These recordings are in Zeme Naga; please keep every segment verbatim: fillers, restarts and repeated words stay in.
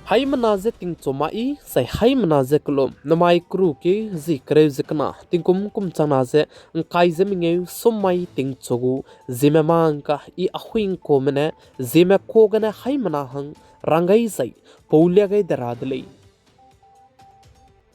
Haimena ze tingchu mai, zai haimena ze kelum, namai kru keu zi kereu ze kena, tingkum kum changna ze, ngkai ze mengeu sum mai tingchu gu, Zeme mangka i ahuing kume ne, Zeme ka gene haimena hang, rang gai zai, pau lia gai de ra de lei.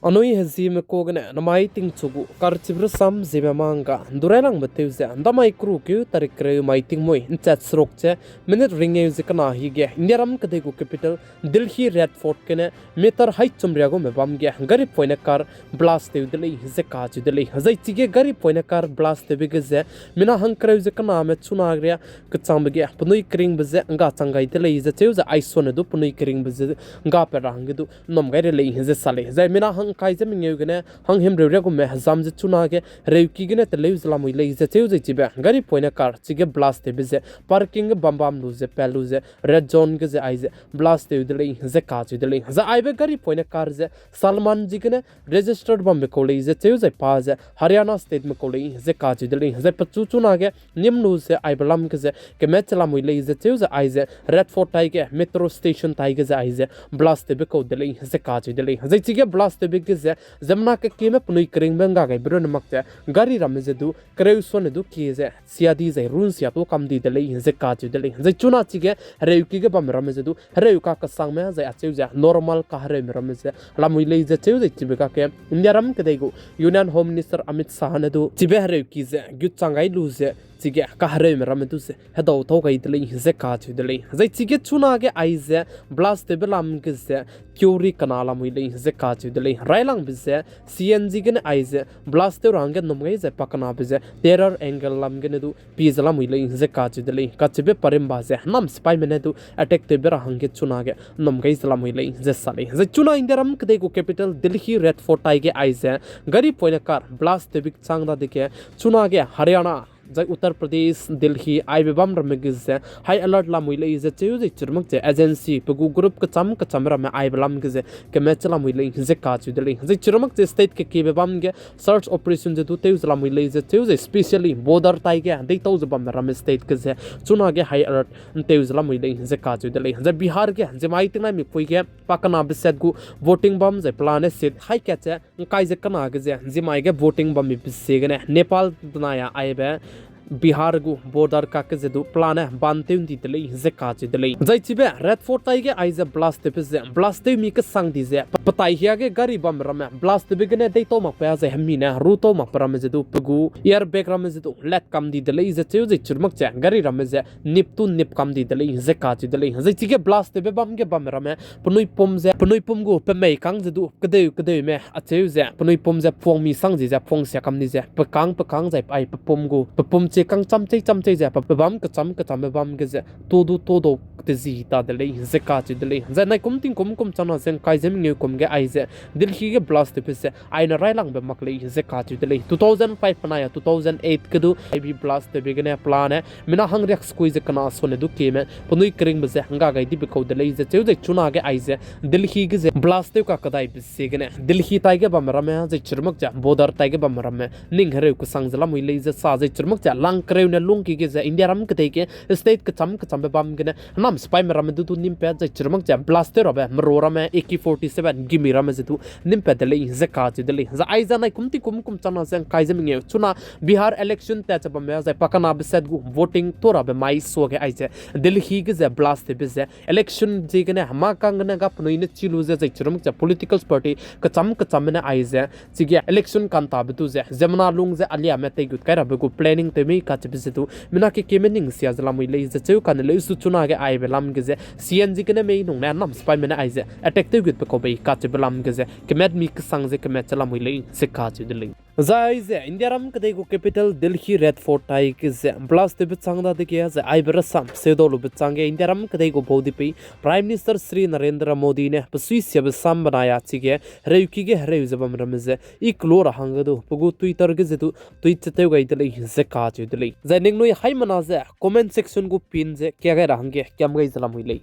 Anui he Zeme ka gene, namai tingchu gu, karchibe rasam Zeme mangka, ndu railangbe tew ze, ndamai kru keu tarik kereu mai tingmui, nchat seruk ze, minute ringeu ze kena hige, Indiaram kedei gu capital, Delhi Red Fort gene, meter hai chum ria gume bam ge, gari poine car, blast tew de lei, ze kacheu de lei. Zai chige gari poine car blast tewbe ge ze, mina hang kereu ze kename chuna ria, kechangbe ge, penui keringbe ze, nga chang gai de lei, ze cheu ze aisone du penui keringbe ze, nga pe ra hangge du, nnum gai re lei, ze sa lei. Zai mina hang kai ze mengeu gene, hang himreu ria gume, zam ze chuna ge, reuki gene teleu ze lamui lei, ze cheu ze chibe, gari poine car, chige blast tewbe ze, parking ge bam bam lu ze, pe lu ze, red zone ge ze aize, blast tew de lei, ze kacheu de lei. Zai aibe gari poine car ze, Salman zi gene, registered bambe kau lei, ze cheu zai pa ze, Haryana State me kau lei, ze kacheu de lei. Zai pechu chuna ge, nim lu ze aibe lam ge ze, kemet che lamui lei, ze cheu ze aize, Red Fort tai ge, metro station tai ge ze aize, blast tewbe kau de lei, ze kacheu de lei. Zai chige blast tewbe ge ze, ziemmena kekeme penui keringbe nga gaibe rune mak ze, gari ramme ze du, kereu sone du kie ze, sia di zai run sia tu kam di de lei, ze kacheu de lei. Zai chuna chige, hereuki ge bamme ramme ze du, hereu kakesangme, zai acheu ze, normal kahereume ramme ze, lamui lei ze cheu zai chibe kake, Indiaram kedei gu, Union Home Minister Amit Shah ne du, chibe hereuki ze, gut chang gai lu ze, chige, kahereume ramme du ze, hedau tau gai de lei, ze kacheu de lei. Zai chige chuna ge aize, blast tewbe lam ge ze, theory kena lamui lei, ze kacheu de lei. Railangbe ze, C N G gene aize, blast tew ra hangge nnum gai zai pakenabe ze, terror angle lam gene du, pie ze lamui lei, ze kacheu de lei. Kacheube parimba ze, nam sipaime ne du, attack tewbe ra hangge chuna ge, nnum gai ze lamui lei, ze sa lei. Zai chuna Indiaram kedei gu capital Delhi Red Fort tai ge aize, gari poine car blast tewbe chang dadege, chuna ge Haryana, zai Uttar Pradesh, Delhi, aibe bam ramme ge ze, high alert lamui lei, ze cheu zai chirumak ze, agency, pe gu group kecham kecham ramme aibe lam ge ze, kemet che lamui lei, ze kacheu de lei. Zai chirumak ze state kekiebe bam ge, search operation ze du tew ze lamui lei, ze cheu zai specially border tai ge, deitau ze bamme ramme state ge ze, chuna ge high alert, ntew ze lamui lei, ze kacheu de lei. Zai Bihar ge, ziemmai tingnai mipui ge, pakenabe set gu, voting bam zai pelane set, hai kat ze, ngkai ze kena ge ze, ziemmai ge voting bambe ziegene, Nepal benai a aibe, Bihar gu border kak ge ze du pelane ban tew ndi de lei, ze kacheu de lei. Zai chibe Red Fort tai ge aize blast tewbe ze, blast tew mi kesang di ze, pe-, petai hia ge gari bamme ramme, blast tewbe gene deitau makbe zai hemi ne, rutau makbe ramme ze du, pe gu airbag ramme ze du, let kam di de lei, ze cheu zai chirumak ze, gari ramme ze, nip tu nip kam di de lei, ze kacheu de lei. Zai chige blast tewbe bam ge bamme ramme, penui pum ze, penui pum gu, pemei kang ze du, kedeu, kedeume, acheu ze, penui pum ze, puang mi sang zi ze, puang sia kam di ze, pe kang, pe kang zai, ai, pe pum gu, pe pum che kang chamchei, chamchei ze, pe, pe bam kecham, kechambe bam ge ze, to du, to dau, te zi ta de lei, ze kacheu de lei. Zai naikum tingkum kum changna ze ngkai ze mengeu kum ge aize, Delhi ge blast tewbe ze, aine railangbe mak lei, ze kacheu de lei. Two thousand five penai a two thousand eight ge du, I B blast tewbe gene pelane, mina hang riak sekui ze kena sone du kieme, penui keringbe ze, nga gai dibe kau de lei, ze cheu zai chuna ge aize, Delhi ge ze, blast tew kakedaibe ziegene, Delhi tai ge bamme ramme, zai chirumak ze, border tai ge bamme ramme, ning hereu kesang ze lamui lei, ze sa zai chirumak ze, lang kereu ne lungki ge ze, Indiaram kedei ge, state kecham kechambe bam gene, nam sipaime ramme du du nimpat zai chirumak ze, blast tew rabe, mero ramme, A K forty-seven, gimi ramme ze du, nimpat de lei, ze kacheu de lei. Zai aize naikum tingkum kum changna ze ngkai ze mengeu, chuna Bihar election tat ze bamme, zai pakenabe set gu, voting to rabe mai suage aize, Delhi ge ze, blast tewbe ze, election ziegene, hema kang gene ga penui ne chi lu ze, zai chirumak ze, political party, kecham kechamme ne aize, chige election kantabe du ze, ziemmena lung ze aliame teigut kai rabe gu planning tew mei kacheube ze du, mina kekieme ning sia ze lamui lei, ze cheu kane leu su chuna ge aibe lam ge ze, C N G gene mei nung ne nam sipaime ne aize, attack tewgutbe kau bei kacheube lam ge ze, kemet mi kesang ze kemet ze lamui lei, ze kacheu de lei. Zai ze, Indiaram kedei gu capital Delhi Red Fort tai ge ze, blast tewbe chang dadege ze, aibe rasam, seudau lube chang ge, Indiaram kedei gu baudipei, Prime Minister Shri Narendra Modi ne, pesui siabe sam benai a chige, hereuki ge hereu ze bam ramme ze, i kelo ra hangge du, pe gu Twitter ge ze du, tweet ze tew gai de lei, ze kacheu de lei. Zai ningnui haimena ze, comment section gu pin ze, kia gai ra hangge, kiam gai ze lamui lei.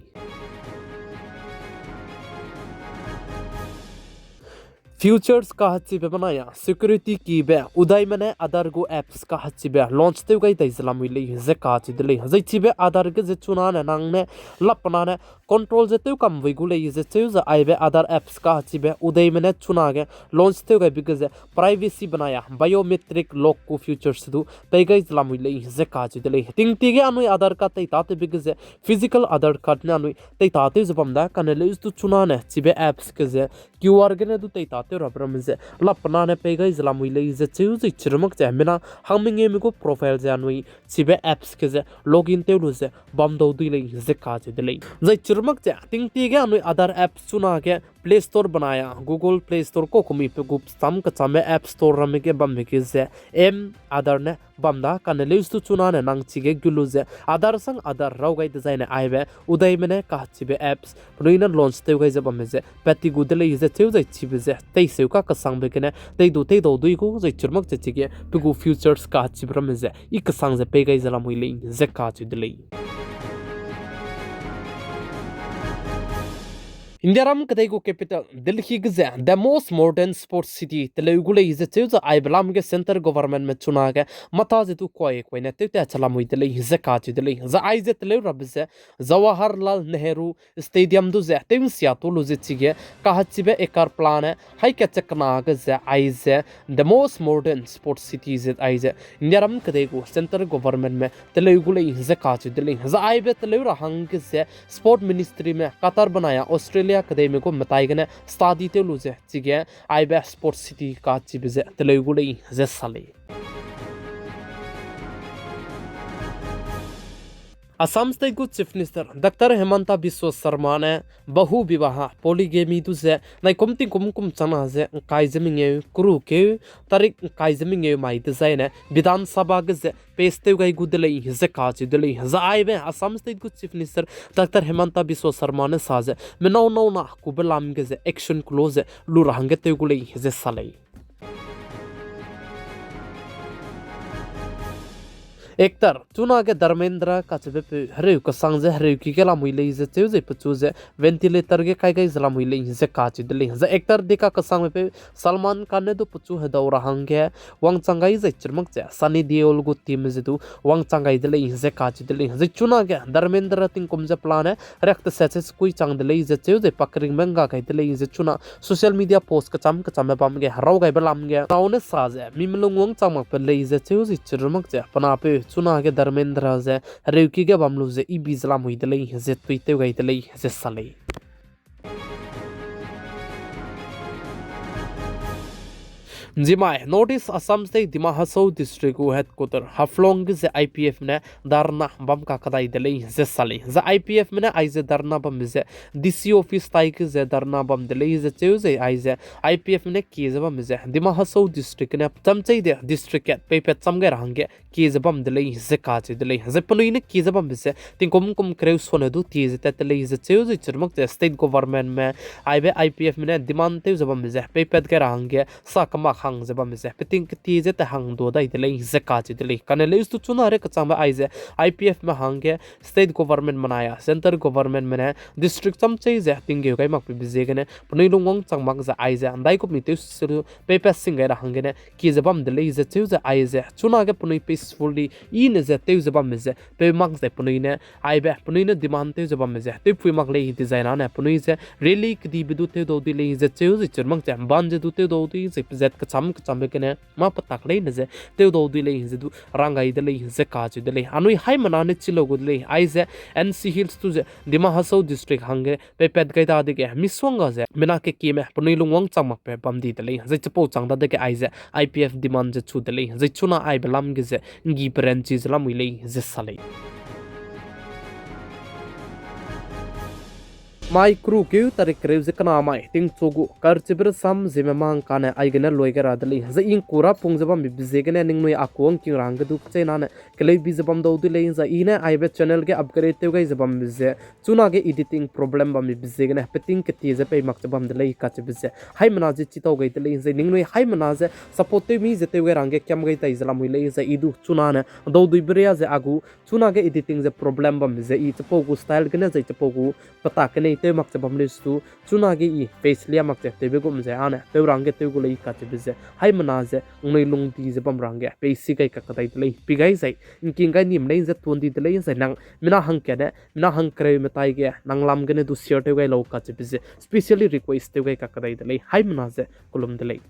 Features kahachibe benai a, security kibe, Udaime ne Aadhaar gu apps kahachibe, launch tew gai dai ze lamui lei, ze kacheu de lei. Zai chibe Aadhaar ge ze chuna ne nang ne, lap pena ne, control ze tew kam wei gu lei ze cheu ze aibe Aadhaar apps kachibe udeime ne chunage launch tew gaibe ge ze privacy benai a biometric lock gu features du pei gai ze lamui lei ze kacheu de lei. Tingtie ge anui Aadhaar card teita tewbe ge ze physical Aadhaar card ne anui teita tew ze bam da, kane leustu chunane chibe apps ge ze Q R gene du teita tew rabe ramme ze lap penane pei gai ze lamui lei ze cheu zai chirumak ze mina hangmengeume gu profile ze anui chibe apps ge ze login tew lu ze bam dau dui lei ze kacheu de lei. Zai chirumak ze tingtie ge anui Aadhaar apps chunage Play Store benai a Google Play Store ko kumi pe gu cham kechambe App Store ramme ge bambe ge ze M Aadhaar ne bam da, kane leustu chunane nang chige gu lu ze Aadhaar sang Aadhaar raw gai dezaine aibe udeime ne kachibe apps penui ne launch tew gai ze bamme ze pat ti gu de lei ze cheu zai chibe ze teiseu kakesangbe gene tei du tei dau dui gu zai chirumak ze chige pe gu features kachibe ramme ze i kesang ze pei gai ze lamui lei ze kacheu de lei. Indiaram kedei gu capital Delhi ge ze the most modern sports city teleu gu lei ze cheu ze aibe lam ge centre governmentme chunage mata ze du kuai kuaine tewtat che lamui de lei ze kacheu de lei. Zai aize teleu rabe ze Jawaharlal Nehru Stadium du ze tew nsia tu lu ze chige kahachibe acre pelane haî kat che kena ge ze aize the most modern sports city ze aize Indiaram kedei gu centre governmentme teleu gu lei ze kacheu de lei. Zai aibe teleu ra hangge ze sport ministryme Qatar benai a Australia kedeime gu metai gene study tew lu ze chige aibe sports city kachibe ze teleu gu lei ze sa lei. Assam State gu Chief Minister Doctor Himanta Biswa Sarma ne Bahu Bibaha Polygamy du ze naikum tingkum kum changna ze ngkai ze mengeu kuru keu tarik ngkai ze mengeu mai dezaine Bidhan Sabha ge ze pass tew gai gu de lei ze kacheu de lei. Zai aibe Assam State gu Chief Minister Doctor Himanta Biswa Sarma ne sa ze menau nau na kube lam ge ze action kulo ze lu ra hangge tew gu lei ze sa lei. Actor chunage Dharmendra kacheube peu hereu kesang ze hereuki ge lamui lei ze cheu ze pechu ze ventilator ge kai gai ze lamui lei ze kacheu de lei. Zai actor deka kesangbe peu Salman Khan ne du pechu hedau ra hangge wangchang gai zai chirumak ze Sunny Deol gu team ze du wangchang gai de lei ze kacheu de lei. Zai chunage Dharmendra tingkum ze pelane riak teset ze sekui chang de lei ze cheu ze pakringbe ngga gai de lei ze chuna social media post kecham kechambe bam ge heraw gaibe lam ge tau ne sa ze mi melung wangchang makbe lei ze cheu ze chirumak ze penapeu chunage Dharmendra ze hereuki ge bam lu ze ibi ze lamui de lei ze tui tew gai de lei ze sa lei. Nzimai, North East Assam State Dima Hasao District gu headquarter Haflong ge ze I P F ne dharna bam kakadai de lei ze sa lei. Zai I P F me ne aize dharna bambe ze D C office tai ge ze dharna bam de lei ze cheu ze aize I P F me ne kie ze bambe ze Dima Hasao District gene chamcheide district kat peipat cham gai ra hangge kie ze bam de lei ze kacheu de lei. Zai penui ne kie ze bambe ze tingkum kum kereu sone du tie ze tat de lei ze cheu ze chirumak ze state governmentme aibe I P F me ne demand tew ze bambe ze peipat gai ra hangge sa kemak hang ze bambe ze peting ketie ze te hang dua dai de lei ze kacheu de lei. Kane leustu chuna re kechangbe aize I P F me hangge state government menai a centre governmentme ne district chamchei ze tinggeu gai makbe ziegene penui lungwang chang mak ze aize ndaikupmi tew se du peipat sing gai ra hanggene kie ze bam de lei ze cheu ze aize chunage penui peacefully i ne ze tew ze bamme ze peu mak ze penui ne aibe penui ne demand tew ze bamme ze tewpui mak lei dezai nane penui ze rally kedibe du tew dau dui lei ze cheu ze chirumak ze ban ze du tew dau dui ze pezat kecham kechambe gene mâ petak leine ze tew dau dui lei ze du rang gai de lei ze kacheu de lei. Anui haimena ne chi lau gu de lei aize N C Hills tu ze Dima Hasao District hangge peipat gai dadege misongga ze mina kekieme penui lungwang chang makbe bam di de lei. Zai chipau chang dadege aize I P F demand ze chu de lei. Zai chuna aibe lam ge ze nggi peranchi ze lamui lei ze sa lei. Mai kru keu tarik kereu ze kena mai tingchu gu karchibe rasam ziemme mang kane aigene lui gai ra de lei. Zai ingku ra pung ze bambe ziegene ningnui a kuangking ra hangge du kechei nane keleubi ze bam dau dui lei. Zai i ne aibe channel ge upgrade tew gai ze bambe ze chunage editing problem bambe ziegene peting ketie ze pei mak ze bam de lei kacheube ze haimena ze chitau gai de lei. Zai ningnui haimena ze support tew mi ze tew gai ra hangge kiam gai tai ze lamui lei. Zai i du chunane dau duibe ria ze a gu chunage editing ze problem bambe ze i chipau gu style gene zai chipau gu petak kenei tew mak ze bam lei stu, chunage i face lia mak ze tewbe gum ze ane tew rangge tew gu lei kacheube ze, haimena ze ngnui lungdi ze bam rangge peisi gai kak kadai de lei. Pi gai zai, ngking gai nim lei ze tuan di de lei zai nang, mina hangkane, mina hangkereu metai ge, nang lam gene du share tew gai lau kacheube ze, specially request tew gai kak kadai de lei. Haimena ze kulum de lei.